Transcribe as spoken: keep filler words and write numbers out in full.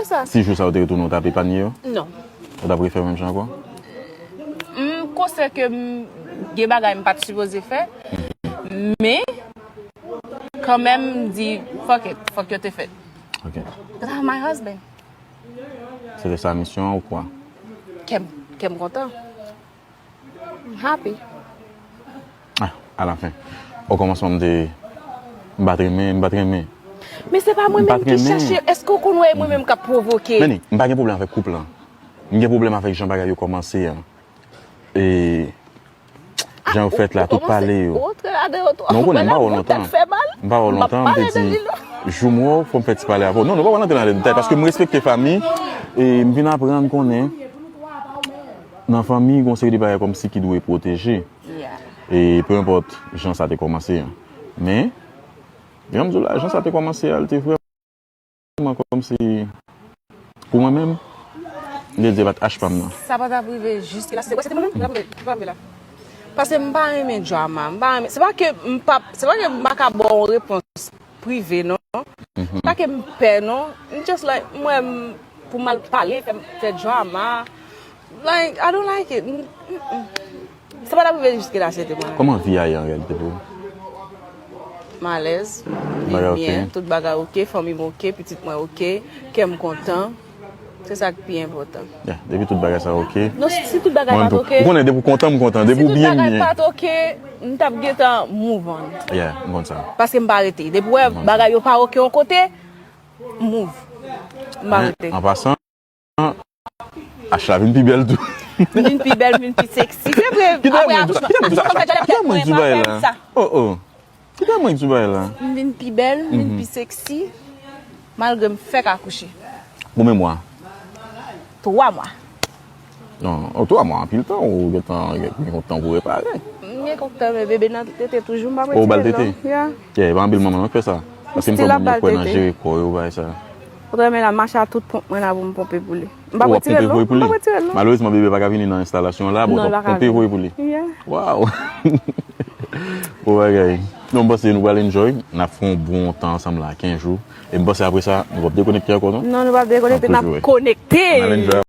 sa. Si jou sa yo te retounen, ou t ap epanye yo? Non. Ou t ap refè menm jan ankò? M konsyan ke m gen bagay m pa t sipoze fè, men kanmenm m di, fuck it, fòk yo te fèt. Ok. But I'm my husband. Se te sa misyon an ou kwa? Kè m, kè m kontan. I'm happy. Ah, alafen. Okòmansman, m te, m pa t renmen, m pa t renmen. Men se pa mwen menm ki chache, èske w konn wè e mwen menm k ap pwovoke? Meni, m pa gen pwoblèm avèk koup lan. M gen pwoblèm avèk jan bagay yo kòmanse an. E jan yo fèt la, tout pale yo. Non, ou konnen, m pa wè w lontan. M pa wè w lontan, m te di, jou m wè w, fò m fè ti pale avè w. Non, nou pa pral antre nan detay, paske m respekte fanmi, e m vin aprann konnen, nan fanmi, gen yon seri de bagay kòmsi ki dwe pwoteje. E pe enpòt jan sa te kòmanse an. Men, jan m di w la, jan sa te kòmanse a, l te vrèman kòmsi, pou mwen menm, m te di e pa t ach pa m nan. Sa pa t ap rive jiske la, se, se te mwen menm ki t ap rive, ki t ap rive la. Paske m pa renmen drama, m pa renmen, se pa ke m pa, se pa ke m pa ka ba w yon repons prive, non. Se pa ke m pè, non. M just like, m wè m, pou m al pale, fè, fè drama. Like, I don't like it. M, mm, mm. Sa pa t ap rive jiske la, se te mwen. Kòman vi a ye an reyalite pou ou? M alèz, m byen, tout bagay oke, fanmi m oke, pitit mwen oke, kè m kontan. Se sa k pi enpòtan. Yeah, depi tout bagay sa oke. Non, si, si tout bagay pa t oke, ou konnen depi w kontan, m kontan. Depi w byen, m byen. Si tout bagay pa t oke, m t ap gentan move on. Yeah, m konn sa. Paske m pa rete. Depi w wè bagay yo pa oke yon kote, m move. M pa rete. An pasan, ach la vin pi bèl tou. M vin pi bèl, m vin pi seksi. Se vre, apre akouchman. Akouchman fè djòlè tèt mwen, pa fè m sa. Oh, oh. Kite mwen di bagay la. M vin pi bèl, m vin pi seksi, malgre m fèk akouche. Konbyen mwa? Twa mwa. Non, oh, twa mwa, anpil tan, ou gentan gen yon tan pou repare. M gen kèk tan, men bebe nan tete toujou, m p ap retire l non. Ou ba l tete? Yeah. Yeah, e pa anpil manman non k fè sa. Paske m kwè moun yo kwè nan jere kò yo, bagay sa. Ou t renmen la mache a tout ponp mwen la pou m ponpe pou li. M p ap retire l non. M p ap retire l non. Malerezman, bebe pa ka vini nan enstalasyon an la, bon, w ap ponpe voye pou li. Yeah. Wow. Bon bagay. Non, m panse nou pral enjoy. N ap fè yon bon tan ansanm la, kenz jou. E m panse apre sa, nou p ap dekonekte ankò non. Non, nou p ap dekonekte, n ap konekte. N al enjoy.